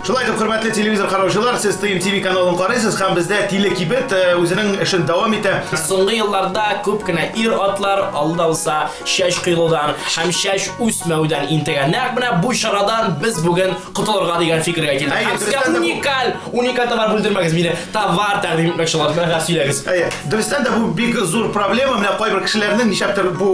Шулай итеп, хөрмәтле телевизор караучылар, сез ТМТВ каналын карыйсыз һәм бездә телекибет э, үзенең эшен дәвам итә. Соңгы елларда күп кенә ир-атлар алда булса чәч коелудан һәм чәч үсмәүдән интегә. Нәкъ менә бу чарадан без бүген котылырга дигән фикергә килдек. Әйе, Һәм сезгә дөрестән дә бу- уникаль, уникаль товар бүлдермәгез мине. Товар тәкъдим итмәкче булам. Менә сөйләгез. Әйе, дөрестән дә бу бик зур проблема. Менә кайбер кешеләрнең нишләптер бу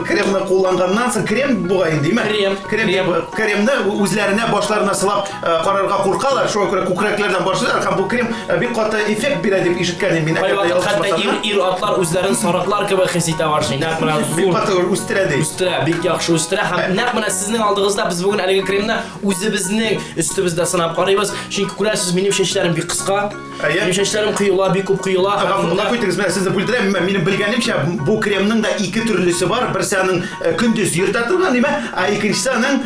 кремны кулланганнан соң крем бугай инде, димме? Крем, Крем, крем. кремны үзләренә башларына сылап э, карарга куркалар. Шуңа күрә күкрәкләрдән башлыйлар һәм бу крем э, бик каты эффект бирә дип ишеткән идем мин. Әгәр дә Кайвакыт хәтта ялгышмасам ир, ир-атлар үзләрен сарыклар кебек хис итә башлый. Нәкъ менә Бик зур каты үстерә ди. үстерә, бик яхшы үстерә һәм нәкъ менә сезнең алдыгызда без бүген әлеге кремны үзебезнең өстебездә сынап карыйбыз. Чөнки күрәсез, минем чәчләрем бик кыска. Әйе. Минем чәчләрем коела, бик күп коела. Гафу гафу итегез, менә сезне бүлдерәм. Минем белгәнемчә, бу кремның да ике төрлесе бар. Берсе аның э, көндез йөртә торган, димә, ә икенчесе аның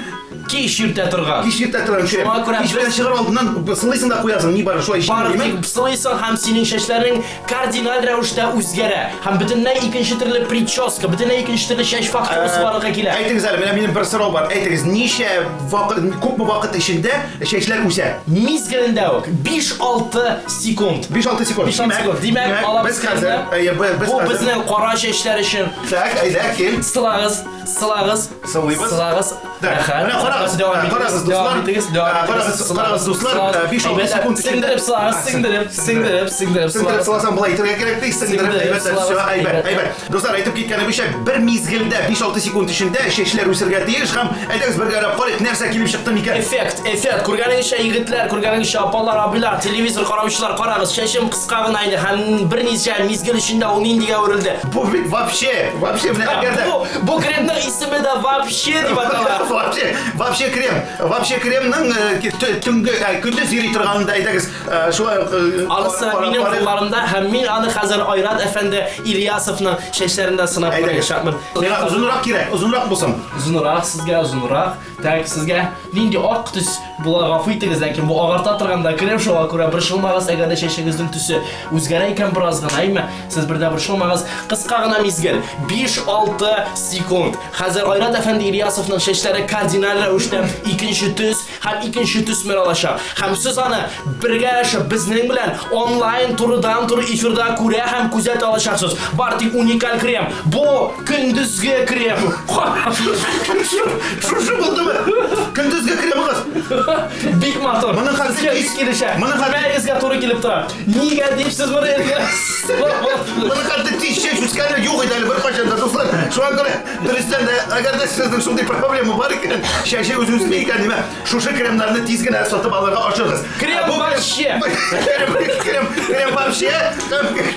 Кич йөртә торган. кич йөртә торган крем. Шуңа күрә Кич белән чыгар алдыннан сылыйсың да куясың, ни бар шулай Бары җиңел, димә. тик сылыйсың һәм синең чәчләрең кардиналь рәвештә үзгәрә. Һәм бөтенләй икенче төрле прическа, бөтенләй икенче төрле чәч фактурасы барлыкка килә. Әйтегез әле, менә минем бер сорау бар. Әйтегез, ничә вакыт, күпме вакыт эчендә чәчләр үсә? Мизгелендә үк 5-6 секунд. 5-6 секунд. 5-6 секунд. Димәк, алабыз без хәзер, кремны. әйе, без Бу хәзер. безнең кара чәчләр өчен. Так, әйдә, кил. Сылагыз, сылагыз. Сылыйбыз. Сылагыз. Так, Рәхәт. менә карагыз, Дәвам ә, итегез, карагыз, дәвам дуслар. итегез, дәвам Ә, итегез. карагыз, Сылагыз, карагыз, дуслар, сылагыз. ә, 5-6 Әйбәт, секунд эчендә- Сеңдереп сылагыз, А, сеңдереп, сеңдереп, сеңдереп Сеңдереп сылагыз. сыласаң болай итәргә кирәк ди, сеңдереп, Сеңдереп әйбәт, сылагыз, всё, әйбәт, әйбәт. әйбәт. Дуслар, әйтеп киткәнебезчә, бер мизгелдә 5-6 секунд эчендә чәчләр үсергә тиеш һәм әйдәгез бергәләп карыйк, нәрсә килеп чыкты микән? Эффект, эффект. Күргәнегезчә, егетләр, күргәнегезчә, апалар, абыйлар, телевизор караучылар, карагыз, чәчем кыска гына иде һәм берничә мизгел эчендә ул ниндигә әверелде. Бу бит вообще, вообще менә әгәр дә Бу, бу кремның исеме дә вообще дип атала. Вообще, вообще крем, вообще кремның э, төнге, э, көндез йөри торганын да әйдәгез, э, шулай ук Анысы минем кулларымда һәм мин аны хәзер Айрат әфәнде Ильясовның чәчләрендә сынап караячакмын. Миңа озынрак кирәк, озынрак булсын. Озынрак сезгә, озынрак. Так, сезгә нинди ак төс була, гафу итегез, ләкин бу агарта торган да крем, шуңа күрә борчылмагыз, әгәр дә чәчегезнең төсе үзгәрә икән бераз гына, әйме? Сез бер дә борчылмагыз. Кыска гына мизгел, 5-6 секунд. Хәзер Айрат әфәнде Ильясовның чәчләре кардиналь рәвештә икенче төс һәм икенче төсмер алачак. Һәм сез аны бергәләшеп безнең белән онлайн турыдан-туры эфирда күрә һәм күзәтә алачаксыз. Бар тик уникаль крем. Бу көндезге крем. Шушы булдымы? Көндезге кремыгыз. Бик матур. Моның хәзер Сезгә бик килешә. Моның хәзер- Бәягезгә туры килеп тора. Нигә дип сез моны Моның хәтта тиз чәч үскәне юк иде әле беркайчан да, дуслар. Шуңа күрә дөрестән дә, әгәр дә сезнең шундый проблема бар икән, чәче үзе үсми икән, димәк, шушы кремнарны тиз генә сатып алырга ашыгыз. Крем Бу вообще. Крем, крем, крем вообще,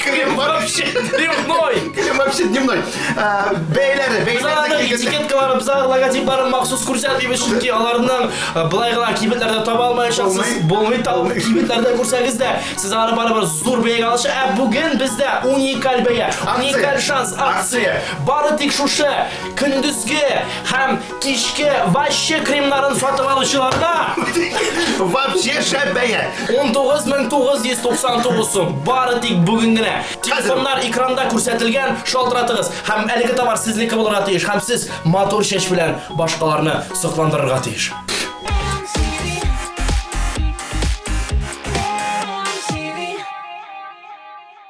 крем вообще. Дневной. Крем вообще дневной. Бәяләре, Без бәяләре аларның килгәндә. этикеткаларын, без аларның логотипларын махсус күрсәтмибез, чөнки аларның былай гына кибетләрдә таба алмаячаксыз. Булмый, Булмый. Кибетләрдә күрсәгез дә, сез аны барыбер зур бәягә алачак. Ә бүген бездә уникаль бәя, уникаль шанс, акция. Акция. Бары тик шушы көндезге һәм кичке вообще кремнарын сатып алучыларга Вообще шәп бәя. 19 999 сум. Бары тик бүген генә. Телефоннар экранда күрсәтелгән, шалтыратыгыз һәм әлеге товар сезнеке булырга тиеш һәм сез матур чәч белән башкаларны сокландырырга тиеш.